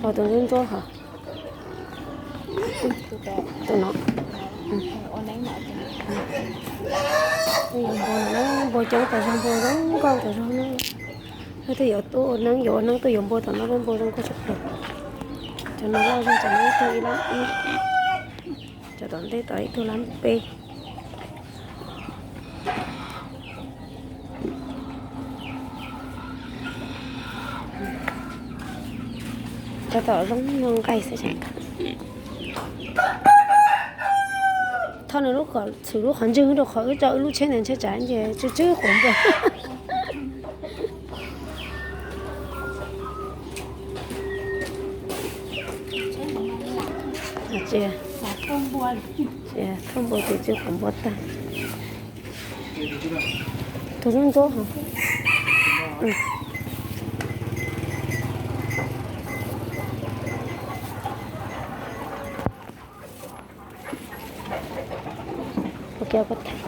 Ho tus ntsuab ntsuab hos. Tus no. Yuav npua no, npua coob tas zog, npua zoo nkauj tas zog na. Leej twg yuav tuaj ua neeb, yuav ua neeb tuaj yuav npua tom no, npua zoo nkauj tshaj plaws. Cov no loj zog, cov no ib tug ib lab ib, cov tom ntej tod ib tug lab peb. Cov tom zoo no nqaij xwb. Thauj nws lub, txhwm lub qhov ntswg rau qhov wb tso wb lub tsheb ntawd ntshe tsam ces tsw tsw quav npua. Thauj npua ces tsw quav npua tag. Tus ntsuab ntsuab hos. Ua kiag puab thaij.